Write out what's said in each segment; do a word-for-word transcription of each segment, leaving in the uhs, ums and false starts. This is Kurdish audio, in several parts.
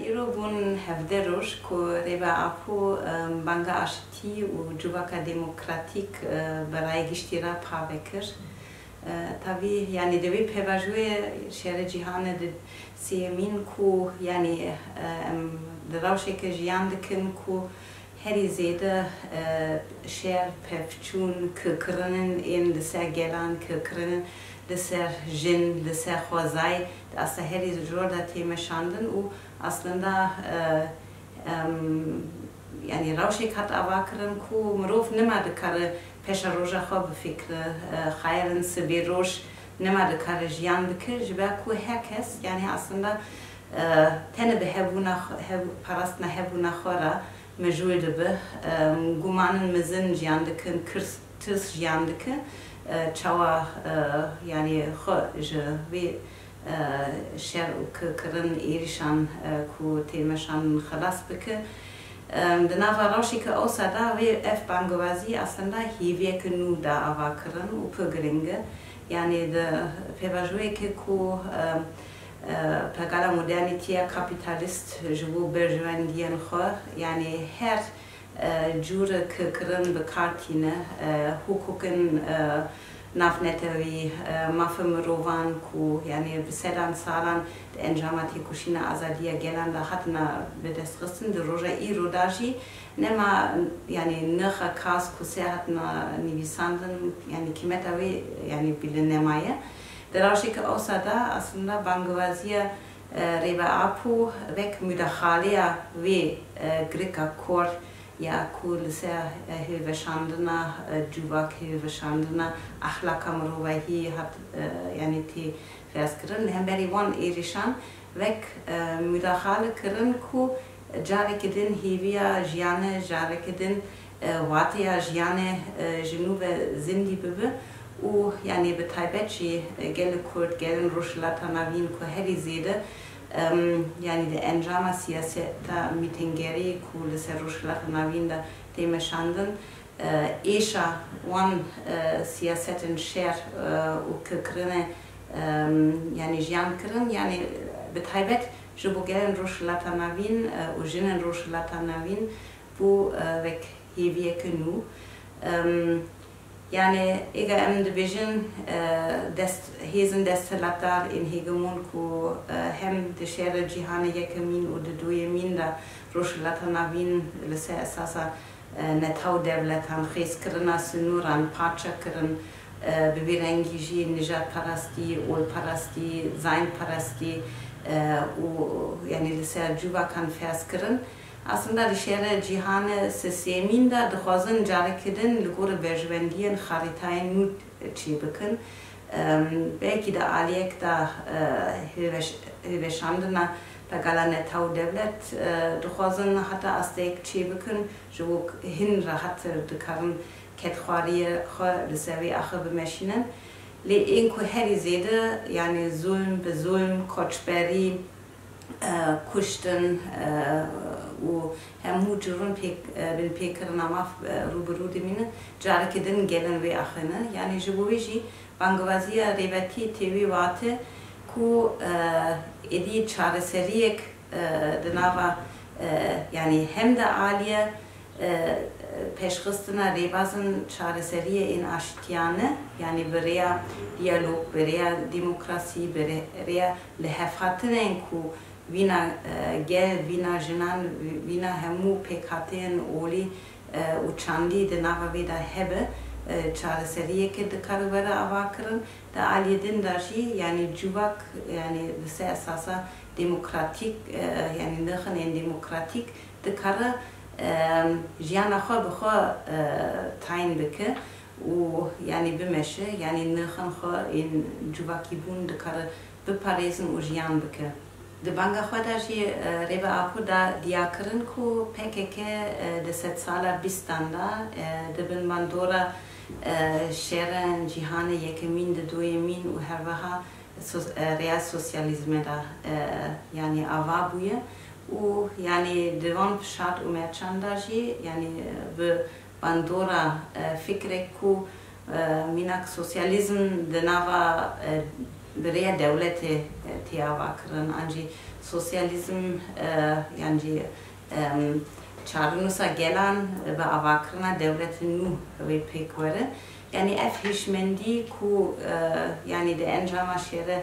Îro bûn hevdeh roj ku Rêba Apo, em, banga aştî û civaka demokratîk, e, bi raya giştî re pave kir. E, tevî, yanî di vê pêvajoyê şerê cîhanê di sêyemîn ku, yanî, e, em di rewşeke jiyan dikin ku herî zêde, e, şer, pevçûn, kikirinên ên li ser gelan, kikirinên li ser jin, li ser xwezayê, di asta herî jor de tê meşandin û aslında, e, em, yanî rewşek hat avakirin ku mirov nima dikare paşeroja xwe bifikire, e, xayerin sibê roj nima dikare jiyan bike, ji ber ku her kes, yanî aslında, e, tenê bi hebûna xwe, heb-, parastina hebûna xwe re meşgûl dibe. Em, gumanên mezin jiyan dikin, kirs-, tirs jiyan dikin. E, çawa, e, yanî xwe ji vê, e, şer û kikirin êrîşan, e, ku tê meşandin xilas bike. Em, di nava rewşeke ewsa de wê ev bangewazî aslında hêviyeke nû da avakirin û pir giring e. Yanî di pêvajoyeke ku, em, e, pegala modernîtiya kapîtalîst ji bo berjewendiyên xwe, yanî her, e, cûre kikirin bi kar tîne, e, hukukên, e, navnetewî, e, mafê mirovan ku, yanî bi sedan salan di encama têkoşîna azadiya gelan de hatine bidestxistin, di roja îro de jî nema, yanî nirxa kas ku se hatine nivîsandin, yanî qîmeta wê, yanî bîle nemaye. Di rewşeke ewsa de aslında bangewaziya, e, Rêba Apo wek mudaxaleya wê, e, girika kor ya ku li ser, e, hilweşandina, e, civak, hilweşandina exlaka mirovahî hat, e, yanî tê ferz kirin. Li hemberî wan êrîşan wek, e, mudaxale kirin ku careke din hêviya jiyanê, careke din, e, wateya jiyanê, e, ji nû ve zindî bibe û, yanî bi taybet jî, e, gelê Kurd, gelên Rojhilata Navîn ku herî zêde, em, yanî di encama siyaseta mîtingerî ku li ser Rojhilata Navîn de tê meşandin, e, êşa wan, e, siyasetên şer, e, û kikirinê, em, yanî jiyan kirin, yanî bi taybet ji bo gelên Rojhilata Navîn, e, û jinên Rojhilata Navîn bû, e, wek hêviyeke nû. Em, yanî êga em dibêjin, e, dest, hêzên desthilatdar ên hegemon ku, e, hem di şerê cîhanê yekemîn û di duyemîn de Rojhilata Navîn li ser esasa, e, netew dewletan, xêzkirina sinûran, parçekirin, e, bi vî rengî jî nijadperestî, olperestî, zayînperestî, e, û yanî li ser civakan ferz kirin. Aslında di şerê cîhanê sisêmîn de dixwazin careke din li gor berjewendiyên xarîtayên nû çêbikin. Em, belkî di aliyek de, e, hilweş-, hilweşandina pegala netew dewlet, e, dixwazin heta asteyek çêbikin, ji bo hin rehettir dikarin kedxwariyê xwe li ser vê axê bimeşînin. Lê ên ku herî zêde, yanî zulm bi zulm, koçberî, e, kuştin, e, û hemû cûrên pêk-, e, binpêkirina maf, e, rû bi rû dimînin, careke din gelên wê axê ne. Yanî ji bo wê jî bangewaziya rêbetî tê wî wate ku, e, êdî çareseriyek, e, di nava, e, yanî hem di aliye, e, pêşxistina rêbazên çareseriyê ên aştiyane, yanî bi rêya diyalog, bi rêya demokrasî, bi rê-, rêya lihevhatinên ku vîna, e, gel, vîna jinan, vî-, vîna hemû pêkhateyên olî, e, û çandî di nava vê de hebe, e, çareseriyeke dikare were avakirin. Di aliyê din de jî, yanî civak, yanî li ser esasa demokratîk, e, yanî nirxên demokratîk dikare, e, jiyana xwe bi xwe, e, tayîn bike û yanî bimeşe, yanî nirxên xwe ên civakîbûn dikare biparêzin û jiyan bike. Di banga xwe de jî, e, Rêba Apo da diyakirin ku P K K, e, di sedsala bîstan de, e, di bin bandora, e, şerên cîhanê yekemîn, di duyemîn û herweha sos-, e, rêya sosyalîzmê de, e, yanî ava bûye û yanî di van pişat û merçan de jî, yanî, e, bi bandora, e, fikrek ku, e, mînak sosyalîzm di nava, e, bi rêya dewletê, e, tê avakirin, an jî Sosyalîzm, e, yan jî, em, çarenûsa gelan bi avakirina dewleta nû wê pêk were. Yanî ev hişmendî ku, e, yanî di encama şêre,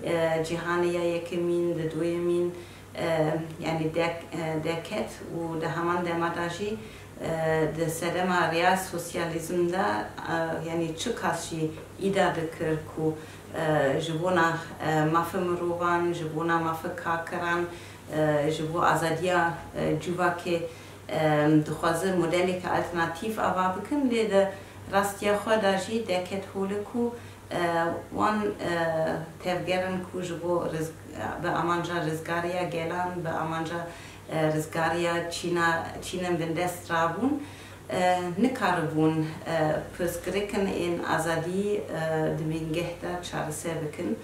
e, cîhanê ya yekemîn, di duyemîn, e, yanî dek-, e, derket û di heman dema de jî, e, di sedema real sosyalîzm de, e, yanî çi kas jî îda dikir ku, e, ji bona, e, mafê mirovan, ji bona mafê kakiran, e, ji bo azadiya, e, civakê, e, dixwaze modeleke alternatîf ava bikin, lê di rastiya xwe de jî derket holê ku, e, wan, e, tevgerin ku ji bo riz-, bi amanca rizgariya gelan, bi amanca, e, rizgariya çîna, çînên bindest rabûn, e, nikaribûn, e, pirsgirêkên ên azadî, e, di bingeh de çareser bikin.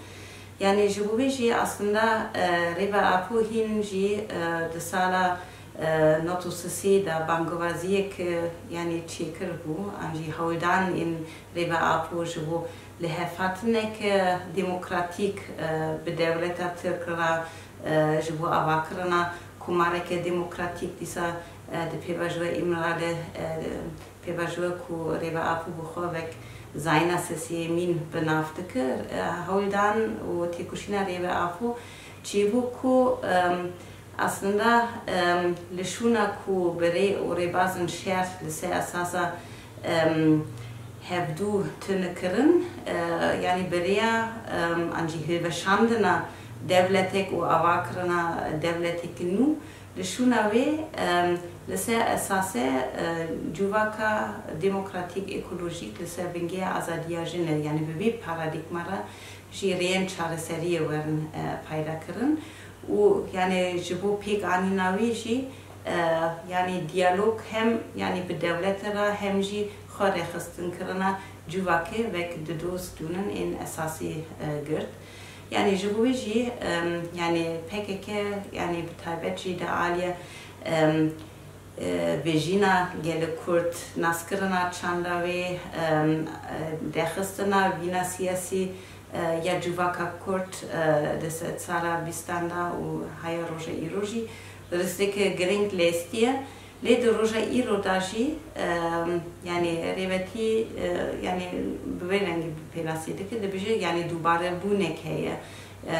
Yanî ji bo vê jî aslında, e, Rêber Apo hîn jî, e, di sala, e, nod û sisê de bangivaziyek, e, yanî çêkir bû, an jî hewldan ên Rêber Apo ji bo lihevhatineke demokratîk, e, bi dewleta Tirk re, e, ji bo avakirina komareke demokratîk dîsa, e, di pêvajoya Îmralî, e, pêvajoya ku Rêber Apo bi xwe wek zayîna sesiyê mîn bi nav dikir, e, hewldan û têkoşîna Rêber Apo çêbû ku, em, aslında, em, li şûna ku bi rê û rêbazên şer li ser esasa, em, hevdû tune kirin, e, yanî bi rêya, em, an jî hilweşandina dewletek û avakirina dewletekî nû, li şûna wê, em, li ser esasê, e, civaka demokratîk, ekolojîk li ser bingehê azadiya jin e. Yanî bi vî paradîgma re jî rêyên çareseriyê werin, e, peyda kirin. Û, yanî, ji bo pêkanîna wî jî, e, yanî, diyalog hem, yanî, bi dewletê re hem jî xwe rêxistinkirina civakê wek di doz dûnin ên esasî, e, girt. Yanî, ji bo wî jî, em, yanî, P K K, yanî, bi taybet jî di aliyê, em, e, vejîna gelê Kurd, naskirina çanda wê, em, e, derxistina vîna siyasî, e, ya civaka Kurd, e, di sedsala bîstan de û heya roja îro jî risteke girîng lêstiye. Lê di roja îro de jî, e, yanî rêwetî, e, yanî bi vê rengî bi pênasê dike, dibêje, yanî dubarebûnek heye. E,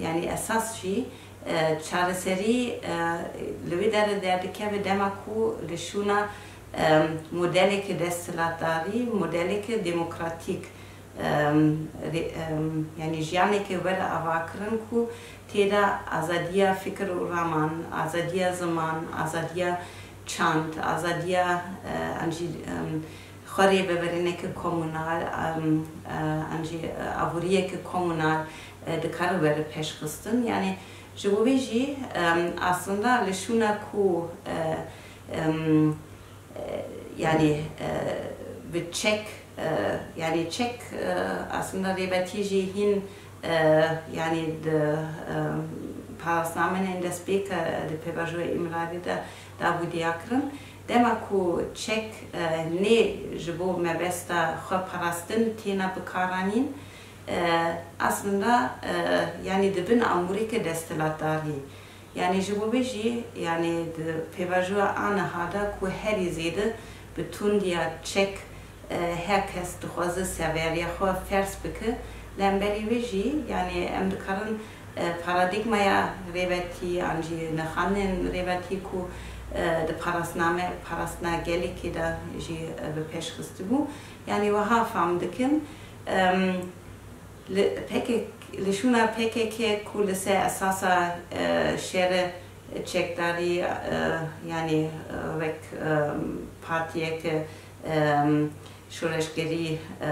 yanî esas jî, e, çareserî, e, li wê derê derdikeve dema ku li şûna, e, modeleke desthilatdarî, modeleke demokratîk, em, rê-, em, yanî jiyaneke were avakirin ku tê de azadiya fikir û raman, azadiya ziman, azadiya çand, azadiya, e, an jî, em, xwe rêveberîneke komunal, em, e, an jî, e, aboriyeke komunal, e, dikare were pêşxistin. Yanî ji bo vê jî, em, aslında li şûna ku, e, em, e, yanî, e, bi çek, e, yanî çek, e, aslında rêwetî jî hîn, e, yanî di, e, parasnameên destpêk, e, di pêvajoya Îmralî de dabû diyakirin. Dema ku çek, e, nê ji bo mebesta xwe parastin têne bikaranîn, e, aslında, e, yanî dibin amûreke desthilatdarî. Yanî ji bo vê jî, yanî di pêvajoya aniha de ku herî zêde bi tundiya çek, e, her kes dixwaze serweriya xwe ferz bike, li hemberî wê jî, yanî em dikarin, e, paradîgmaya rêwetî an jî nirxandinên rêwetî ku, e, di parasname, parastina gelekê de jî, e, bi pêş xistibû, yanî wiha fam dikin, em, Li P K K, li şûna P K K ku li ser esasa, e, şerê çekdarî, e, yanî, e, wek, e, partiyeke, e, şoreşgerî, e,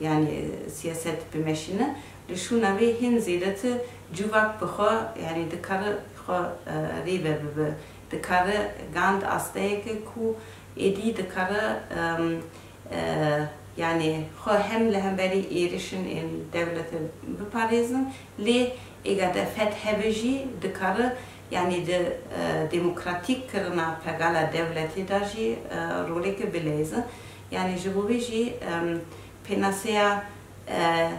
yanî siyaset bimeşîne, li şûna wê hîn zêdetir civak bi xwe, yanî dikare xwe, e, rêve bibe. Dikare gand asteyeke ku êdî dikare, e, e, yanî xwe hem li hemberî êrişên ên dewletê biparêzin, lê êga de feth hebe jî dikare, yanî di, e, demokratîk kirina pegala dewletê de jî, e, roleke bileyze. Yanî ji bo vê jî, em, pênaseya, e,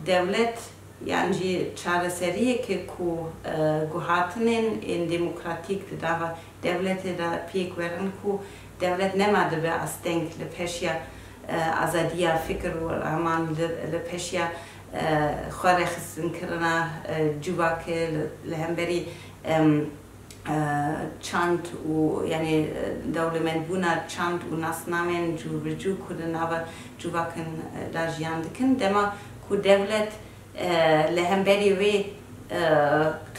dewlet Yan jî çareseriyeke ku, e, guhatinên ên demokratîk di nava dewletê de pêk werin ku dewlet nema dibe asteng li peşiya, e, azadiya fikir û heman li, li peşiya, e, xwerêxistinkirina, e, civakê li, li hemberî, em, e, çand û, yanî, e, dewlemendbûna çand û nasnamên cû bi cû ku di nava civakin, e, de jiyan dikin. Dema ku dewlet, e, li hemberî wê, e,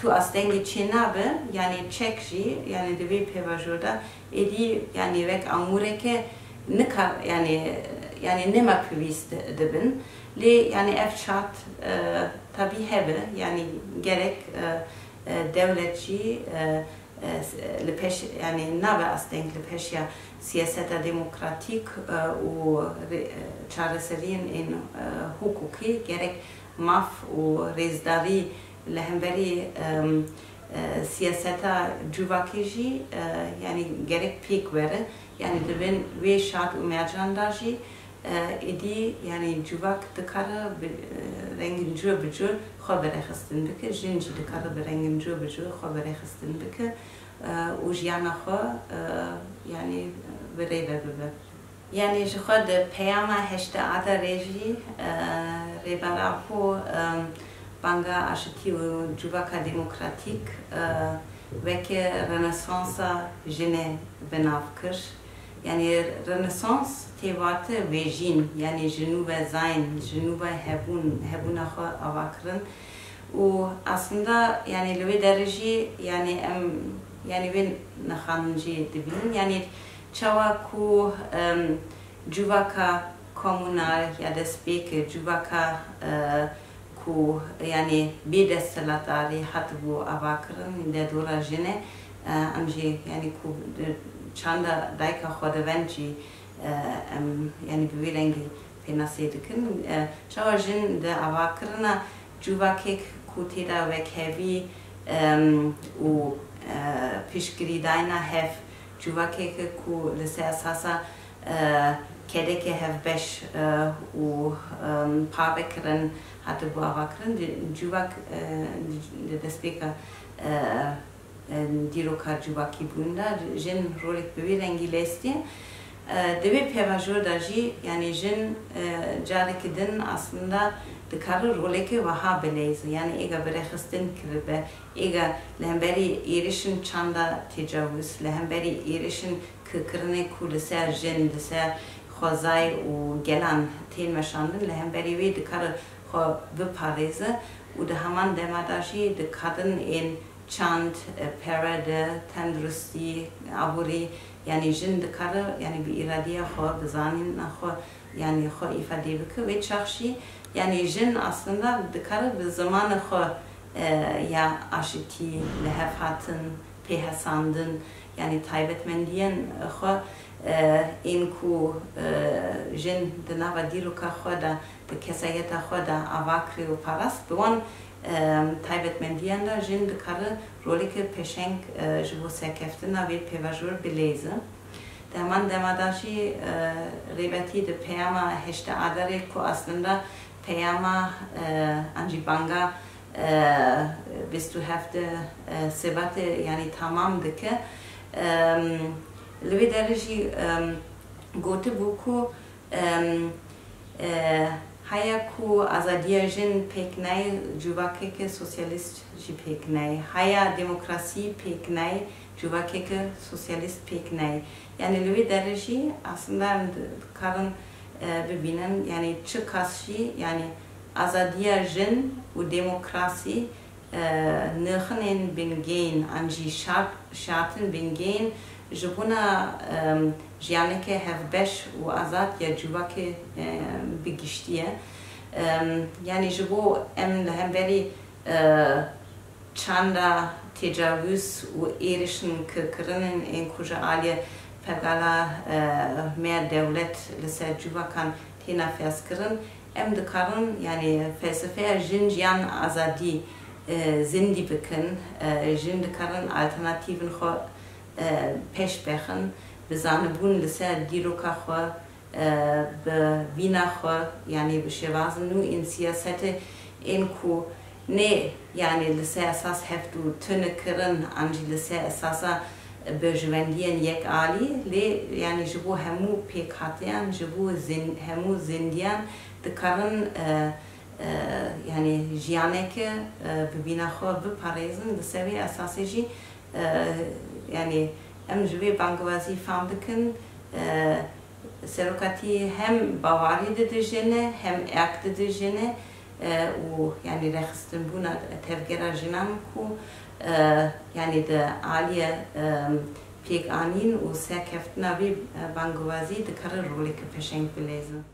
tu astengî çê nabe, yanî çek jî, yanî di vê pêvajoyê de êdî, yanî wek amûreke nika, yanî, yanî nema pêwîst dibin. Lê, yanî ev şart, e, tabî hebe, yanî gerek, e, e, dewlet jî, e, e, li pêş, yanî nabe asteng li pêşiya siyaseta demokratîk, e, û rê-, e, çareseriyên ên, e, hukukî, gerek maf û rêzdarî li hemberî, em, e, siyaseta civakê jî, e, yanî gerek pêk were. Yanî di bin wê şart û mercan de jî, e, êdî, yanî civak dikare bi, e, rengên cû bi cû xwe bi rêxistin bike, jin jî dikare bi rengên cû bi cû xwe bi rêxistin bike, e, û jiyana xwe, e, yanî bi rê ve bibe. Yanî ji xwe di peyama heştê Adarê jî, e, Rêber Apo, e, banga aşitî û civaka demokratîk, e, weke renesansa jinê bi nav kir. Yanî renesans tê vate vejîn, yanî ji nû ve zayîn, ji nû ve hebûn, hebûna xwe avakirin. Û aslında, yanî li wê derê jî, yanî em, yanî wê nixanin jî dibînin. Yanî çawa ku, em, civaka komunal ya destpêk, civaka, e, ku, yanî bê desthilatdarî hatibû avakirin, li dora jinê, e, em jî, yanî ku di çanda dayika xwe de ven jî, e, em, yanî bi vî rengî pênasê dikin. E, çawa jin di avakirina civakek ku tê de wekhevî, em, û, e, piştgirîdayina hev, civakeke ku li ser esasa, e, kedeke hevbeş, e, û, em, pavekirin hatibû avakirin, di civak, e, di, di destpêka, e, e, dîroka civakî bûn de jin rolek bi vî rengî lêstiye. E, di vê pêvajoyê de jî, yanî jin, e, careke din aslında dikare roleke wiha bileyze. Yanî êga bi rêxistin kiribe, êga li hemberî êrişin çanda tecawuz, li hemberî êrişin kikirinê ku li ser jin, li ser xwezayê û gelan tên meşandin, li hemberî wê dikare xwe biparêze û di heman dema de jî di kadin ên çand, e, perede, tenduristî, aborî, yanî jin dikare, yanî bi îradiya xwe, bi zanîna xwe, yanî xwe îfade bike. Wê çax jî, yanî jin aslında dikare bi zimanê xwe, e, ya aşitî, lihevhatin, pêhesandin, yanî taybetmendiyên xwe, e, ên ku, e, jin di nava dîroka xwe de, di kesayeta xwe de ava kirî û parast, bi wan, e, taybetmendiyan de jin dikare roleke pêşeng, e, ji bo serkeftina vê pêvajoyê bileyze. Di heman dema de jî, e, Rêbetî di peyama heştê Adarê ku aslında peyama, e, an jî banga, e, bîst û heft, e, Sêbatê, yanî tamam dike. Em, li vê derê jî, em, gotibû ku, em, e, heya ku azadiya jin pêk nayê, civakeke sosyalîst jî pêk nayê. Heya demokrasî pêk nayê, civakeke sosyalîst pêk nayê. Yanî li wê derê jî aslında em di-, dikarin, e, bibînin, yanî çi kas jî, yanî azadiya jin û demokrasî, e, nirxinên bingehîn an jî şart, şartên bingehîn ji bona, em, jiyaneke hevbeş û azad ya civakê, e, bi giştî ye. Em, yanî ji bo em li hemberî, e, çanda tecawuz û êrişin kikirinên ên ku ji aliyê pergala, e, me ya dewlet li ser civakan têne ferz kirin, em dikarin, yanî felsefeya jin, jiyan, azadî, e, zindî bikin. E, jin dikarin alternatîvên xwe, e, pêş bexin, bi zanibûn li ser dîroka xwe, e, bi vîna xwe, yanî bi şêwazên nû ên siyasetê Ên ku ne, yanî li ser esas heft û tune kirin, an jî li ser esasa berjewendiyên yek alî, lê yanî ji bo hemû pêkhatiyan, ji bo zin-, hemû zindiyan dikarin, e, e, yanî jiyaneke, e, bi bîna xwe biparêzin, li ser vê esasê jî, e, yanî em ji vê bangwazî fam bikin, e, serokatî hem bawerî dide jine, hem erk dide jine, e, û yanî rêxistinbûna tevgera jinan ku, e, yanî di aliyê, e, pêkanîn û serkeftina vê, e, bangwazî dikare roleke pêşeng bilezin.